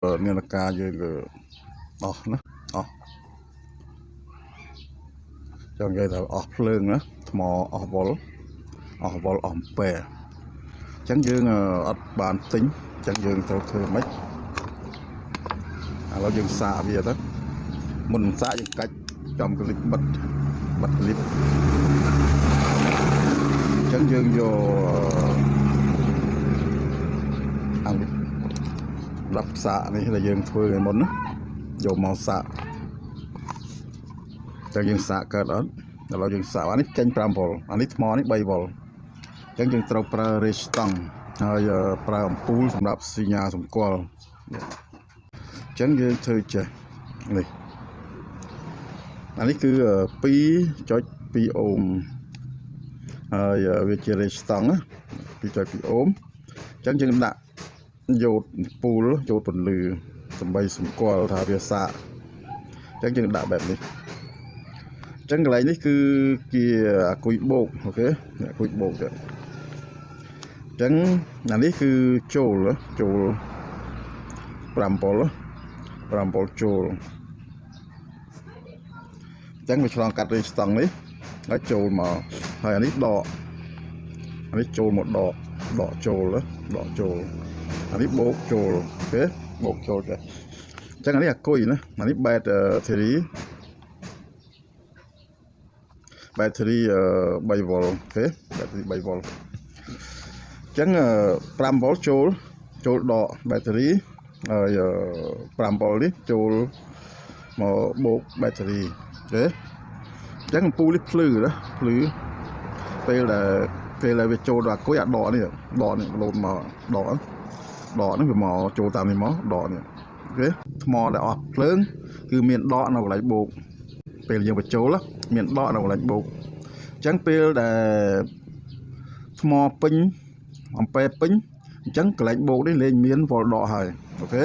នាឡិកាយើងគឺអស់ណាអស់ចង់និយាយថាអស់ភ្លើងណាថ្មអស់វ៉ុលអស់វ៉ុលអស់អំពែអញ្ចឹងយើងអត់បានទិញអញ្ចឹងយើងត្រូវធ្វើម៉េចឥឡូវយើងសាកវាទៅមុននឹងសាកយើងកាច់ចំក្លីបបិទបិទក្លីបអញ្ចឹងយើងយកអានេះរាប់សាកនេះដែលយើងធ្វើថ្ងៃមុនណាយកមកសាកអញ្ចឹងយើងសាកកើតអត់ឥឡូវយើងសាកអានេះចេញ5វ៉ុលអានេះថ្មនេះ3វ៉ុលអញ្ចឹងយើងត្រូវប្រើរេស្តង់ហើយប្រើអំពូលសម្រាប់សញ្ញាសម្គាល់អញ្ចឹងយើងធ្វើចេះនេះអានេះគឺ2.2អូមហើយវាជារេស្តង់ណា2.2អូមអញ្ចឹងយើងដាក់យោតអំពូលយោតពន្លឺដើម្បីសម្គាល់ថាវាសាកអញ្ចឹងយើងដាក់បែបនេះអញ្ចឹងកន្លែងនេះគឺជាអាគុយបោកអូខេអាគុយបោកទៅអញ្ចឹងអានេះគឺចូលចូល5វ៉ុល5វ៉ុលចូលអញ្ចឹងវាឆ្លងកាត់រេស្តង់នេះហើយចូលមកហើយអានេះដកអានេះចូលមកដកដកចូលដកចូលអានេះបូកចូលអូខេបូកចូលទៅអញ្ចឹងអានេះអាគុយណាអានេះបែតធីរីបែតធីរី3វ៉ុលអូខេបែតធីរី3វ៉ុលអញ្ចឹង5វ៉ុលចូលចូលដកបែតធីរីហើយ5វ៉ុលនេះចូលមកបូកបែតធីរីអូខេអញ្ចឹងអំពូលនេះភ្លឺណាភ្លឺពេលដែលវាចូលដល់អាគុយអាដកនេះដកនេះលោតមកដកដកហ្នឹងវាមកចូលតាមនេះមកដកនេះអូខេថ្មដែលអស់ភ្លើងគឺមានដកនៅកន្លែងបូកពេលយើងបញ្ចូលមានដកនៅកន្លែងបូកអញ្ចឹងពេលដែលថ្មពេញអំពែពេញអញ្ចឹងកន្លែងបូកនេះលែងមានវ៉ុលដកហើយអូខេ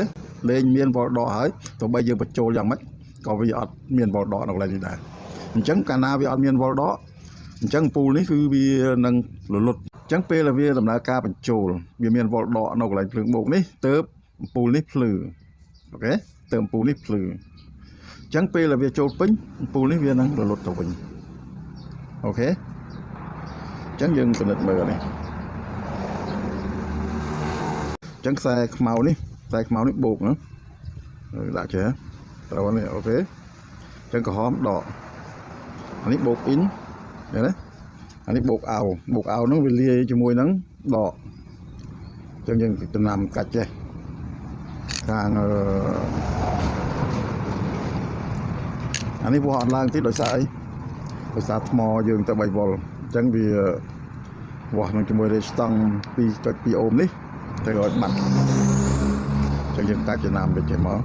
លែងមានវ៉ុលដកហើយទោះបីយើងបញ្ចូលយ៉ាងម៉េចក៏វាអត់មានវ៉ុលដកនៅកន្លែងនេះដែរអញ្ចឹងកាលណាវាអត់មានវ៉ុលដកអញ្ចឹងអំពូលនេះគឺវានឹងលលុតអញ្ចឹងពេលដែលវាដំណើរការបញ្ចូលវាមានវ៉ុលដកនៅកន្លែងភ្លើងបូកនេះទៅអំពូលនេះភ្លឺអូខេទៅអំពូលនេះភ្លឺអញ្ចឹងពេលដែលវាចូលពេញអំពូលនេះវានឹងលលុតទៅវិញអូខេអញ្ចឹងយើងពិនិត្យមើលនេះអញ្ចឹងខ្សែខ្មៅនេះខ្សែខ្មៅនេះបូកណាដាក់ចេះត្រូវនេះអូខេអញ្ចឹងក្រហមដកអានេះបូកអ៊ីនឃើញទេអានេះបូកអោបូកអោហ្នឹងវាលាយជាមួយនឹងដកអញ្ចឹងយើងចំណាំកាច់ចេះខាងអឺអានេះវាស់អត់ឡើងតិចដោយសារអីដោយសារថ្មយើងទៅ3វ៉ុលអញ្ចឹងវាវាស់នឹងជាមួយរេស្តង់2.2អូមនេះទៅឲ្យបាត់អញ្ចឹងយើងកាច់ចំណាំវាចេះមក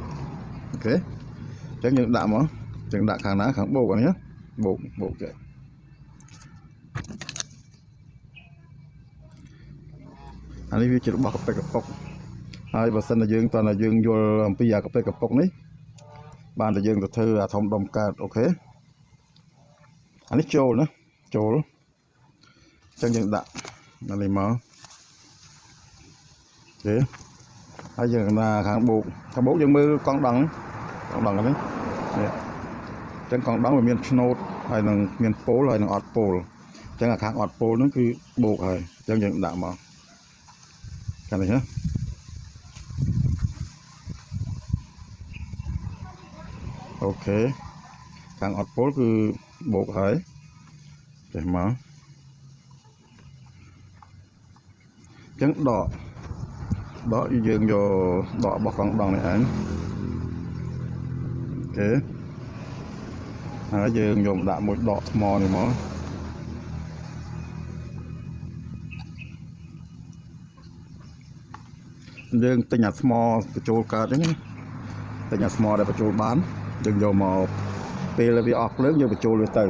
អូខេអញ្ចឹងយើងដាក់មកយើងដាក់ខាងណាខាងបូកអានេះបូកបូកចេះអានេះវាជារបស់កប៉ិកកប៉ុកហើយបើសិនតែយើងតើយើងយល់អំពីអាកប៉ិកកប៉ុកនេះបានតែយើងទៅធ្វើអាធំដុំកើតអូខេអានេះចូលណាចូលអញ្ចឹងយើងដាក់អានេះមកអូខេហើយយើងណាខាងបូកខាងបូកយើងមើលកង់ដង់កង់ដង់នេះនេះអញ្ចឹងកង់ដង់វាមានឆ្នោតហើយនឹងមានពោលហើយនឹងអត់ពោលអញ្ចឹងអាខាងអត់ពោលហ្នឹងគឺបូកហើយអញ្ចឹងយើងដាក់មកខាងនេះណាអូខេខាងអត់ពោលគឺបូកហើយចេះមកអញ្ចឹងដកដកយើងយកដករបស់កង់ដង់នេះឯងអូខេហើយយើងយកដាក់មួយដកថ្មនេះមកយើងទិញអាថ្មបញ្ចូលកើតអញ្ចឹងណាទិញអាថ្មដែលបញ្ចូលបានយើងយកមកពេលវាអស់ភ្លើងយើងបញ្ចូលវាទៅ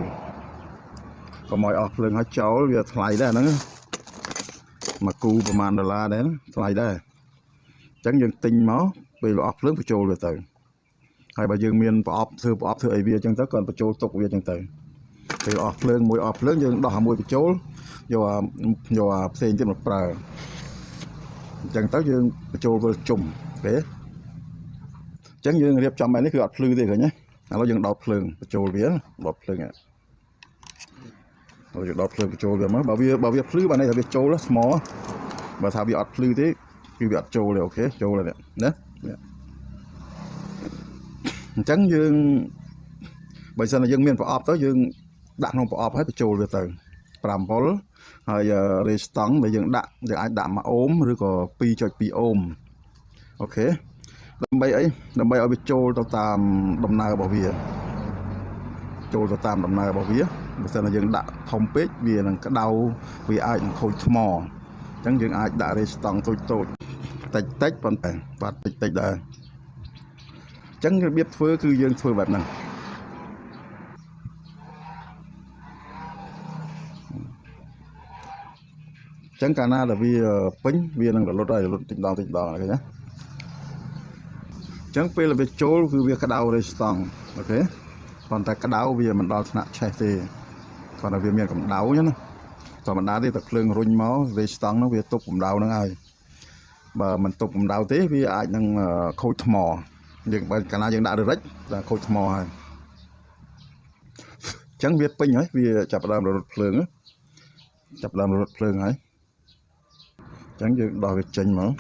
កុំឲ្យអស់ភ្លើងហើយចោលវាថ្លៃដែរហ្នឹងមួយគូប្រហែលដុល្លារដែរថ្លៃដែរអញ្ចឹងយើងទិញមកពេលវាអស់ភ្លើងបញ្ចូលវាទៅហើយបើយើងមានប្រអប់ធ្វើប្រអប់ធ្វើអីវាអញ្ចឹងទៅគាត់បញ្ចូលទុកវាអញ្ចឹងទៅពេលអស់ភ្លើងមួយអស់ភ្លើងយើងដោះអាមួយបញ្ចូលយកអាយកអាផ្សេងទៀតមកប្រើអញ្ចឹងទៅយើងបញ្ចូលវិលជុំអូខេ អញ្ចឹងយើងរៀបចំបែបនេះគឺអត់ភ្លឺទេឃើញទេឥឡូវយើងដោតភ្លើងបញ្ចូលវាដោតភ្លើងឥឡូវយើងដោតភ្លើងបញ្ចូលវាមកបើវាភ្លឺបានន័យថាវាចូលថ្មបើថាវាអត់ភ្លឺទេគឺវាអត់ចូលទេOK ចូលហើយនេះណាអញ្ចឹងយើងបើសិនជាយើងមានប្រអប់ទៅយើងដាក់ក្នុងប្រអប់ហើយបញ្ចូលវាទៅ5វ៉ុលហើយ résistance ដែលយើងដាក់យើងអាចដាក់1អូមឬក៏2.2អូម OK ដើម្បីអីដើម្បីឲ្យវាចូលទៅតាមដំណើររបស់វាចូលទៅតាមដំណើររបស់វាបើសិនជាយើងដាក់ធំពេកវានឹងក្តៅវាអាចនឹងខូចថ្មអញ្ចឹងយើងអាចដាក់ résistance តូចតូចតិចតិចប៉ុន្តែបាទតិចតិចដែរអញ្ចឹងរបៀបធ្វើគឺយើងធ្វើបែបហ្នឹងអញ្ចឹងកាលណាដែលវាពេញវានឹងរលត់ហើយរលត់តិចម្ដងតិចម្ដងឃើញទេអញ្ចឹងពេលវាចូលគឺវាក្តៅ résistance OK ប៉ុន្តែក្តៅវាមិនដល់ថ្នាក់ឆេះទេគ្រាន់តែវាមានកម្ដៅណាធម្មតាទេតែភ្លើងរុញមក résistance ហ្នឹងវាទប់កម្ដៅហ្នឹងហើយបើមិនទប់កម្ដៅទេវាអាចនឹងខូចថ្មយើងបើកាលណាយើងដាក់ររិចដល់ខូចថ្មហើយអញ្ចឹងវាពេញហើយវាចាប់ផ្ដើមរលត់ភ្លើងចាប់ផ្ដើមរលត់ភ្លើងហើយអញ្ចឹងយើងដោះវាចេញមក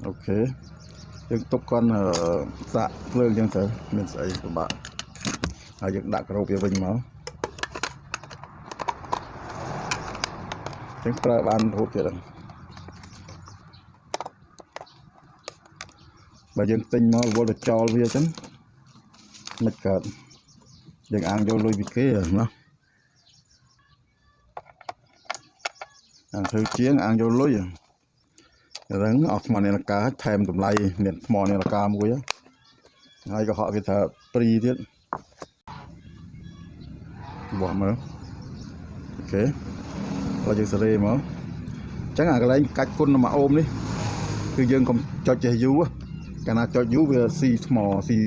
OK យើងទុកគាត់សាក់ភ្លើងអញ្ចឹងទៅមានស្អីពិបាកហើយយើងដាក់ក្របវាវិញមកអញ្ចឹងប្រើបានរហូតទៀតហ្នឹងបើយើងទិញមករវល់ទៅចោលវាអញ្ចឹងមិនកើតយើងអាងយកលុយពីគេណាអាងធ្វើជាងអាងយកលុយរឹងអស់ថ្មនាឡិកាថែមតម្លៃមានថ្មនាឡិកាមួយហើយកុហកគេថាព្រីទៀតបោះមើល OK ឥឡូវយើងសេរីមកអញ្ចឹងអាកន្លែងកាច់គុណ1អូមនេះគឺយើងកុំចុចចេះយូរកាលណាចុចយូរវាស៊ីថ្មស៊ី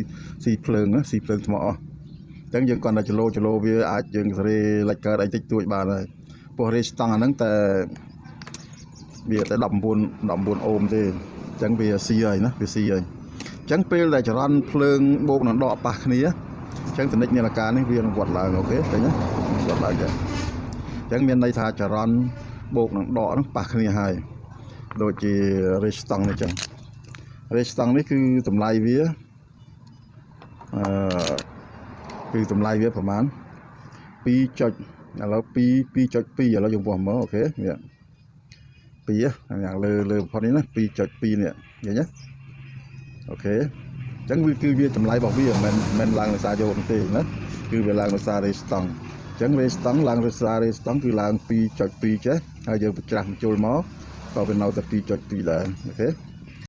ស៊ីភ្លើងស៊ីភ្លើងថ្មអស់អញ្ចឹងយើងគ្រាន់តែចលោចលោវាអាចយើងសេរីលិចកើតអីតិចតួចបានហើយពោះ résistance អាហ្នឹងតែវាតែ19អូមទេអញ្ចឹងវាស៊ីហើយណាវាស៊ីហើយអញ្ចឹងពេលដែលចរន្តភ្លើងបូកនឹងដកប៉ះគ្នាអញ្ចឹងសនិចនាឡិកានេះវានឹងវត្តឡើង OK ឃើញទេវត្តឡើងចឹងអញ្ចឹងមានន័យថាចរន្តបូកនឹងដកហ្នឹងប៉ះគ្នាហើយដូចជា résistance នេះចឹង résistance នេះគឺតម្លៃវាអឺគឺតម្លៃវាប្រហែល2ចុចឥឡូវ2 2.2ឥឡូវយើងវាស់មើល OK នេះ2យ៉ាងលើលើបំផុតនេះណា2.2នេះឃើញទេ OK អញ្ចឹងវាគឺវាតម្លៃរបស់វាមិនមិនឡើងដោយសារយកទេណាគឺវាឡើងដោយសារ résistance អញ្ចឹង résistance ឡើងដោយសារ résistance គឺឡើង2.2ចេះហើយយើងបញ្ច្រាស់បញ្ជុលមកក៏វានៅតែ2.2ដែរ OK។